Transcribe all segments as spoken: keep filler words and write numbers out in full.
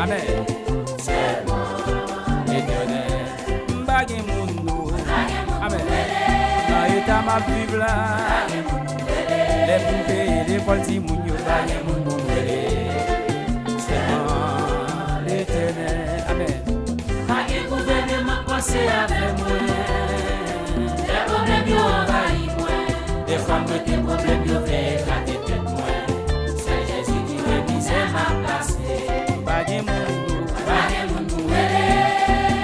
Amèn. Sèlman Letènèl. M pa gen moun, non. Amèn. Nan eta m ap viv la, lè pou m peye lekòl timoun yo, pa gen moun pou m rele. Sèlman Letènèl. Amèn. Pa gen gouvènman k panse avè mwen. Lè pwoblèm yo anvayi mwen, dèfwa m rete pwoblèm yo vle eklate tèt mwen. Sèl Jezi ki wè mizè m ap pase. Pa gen moun pou, pa gen moun pou rele.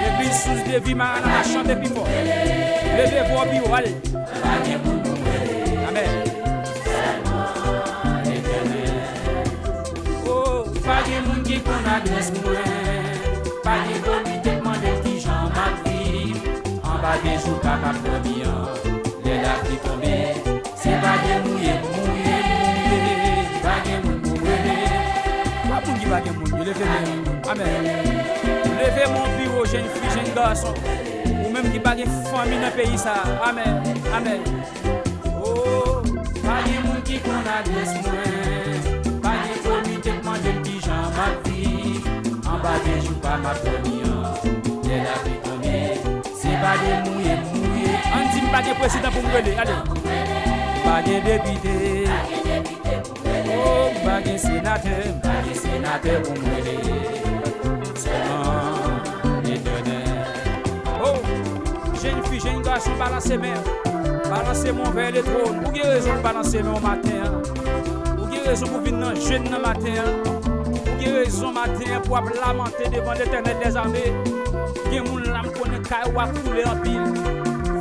Legliz Sous de Vi Maranata, chante pi fò. Leve vwa w pi wo, ale. Pa gen moun pou rele. Amèn. Sèlman Letènèl. Oh, pa gen moun ki konn adrès mwen. Pa gen komite k mande m kijan m ap viv. Anba de jou pa m ap dòmi an. Lè lapli tonbe, se pa de mouye, mouye, mouye. Pa gen moun pou m rele. Pa moun ki pa gen moun, yo leve men. Amèn. Leve men w pi wo, jèn fi, jèn gason. Ou menm ki pa gen fanmi nan peyi sa a. Amèn. Amèn. Oh, pa gen moun ki konn adrès mwen. Pa gen komite k mande m kijan m ap viv. Anba de jou pa m ap dòmi an. Lè lapli tonbe, se pa de mouye, mouye. Ann di m pa gen prezidan pou m rele. Ale. Pa gen depite. Oh, m pa gen senatè. M pa gen senatè pou m rele. Sèlman Letènèl. Oh, jèn fi, jèn gason, balanse men w. Balanse men w vè le twòn. Ou gen rezon pou balanse men w maten an. Ou gen rezon pou vin nan jèn nan maten an. Ou gen rezon maten an pou w ap lamante devan Letènèl dèzame. Gen moun la m konnen kay ou ap koule anpil.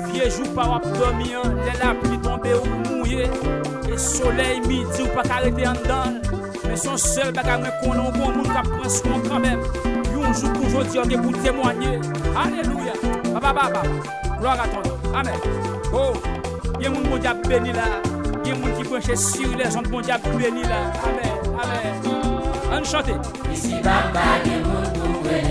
Vye jou pa w ap dòmi an, lè lapli tonbe ou mouye. E solèy midi ou pa ka rete anndan l. Men se yon sèl bagay mwen konnen, ou gon moun k ap pran swen w kanmenm. Yon jou kou jodi a, w gen pou temwanye. Alelouya. Papa, papa. Gloire à ton nom. Amèn. Oh, gen moun Bondye ap beni la. Gen moun ki branche sur les ondes, Bondye ap beni la. Amèn. Amèn. Ann chante. Isi pa gen moun pou m rele.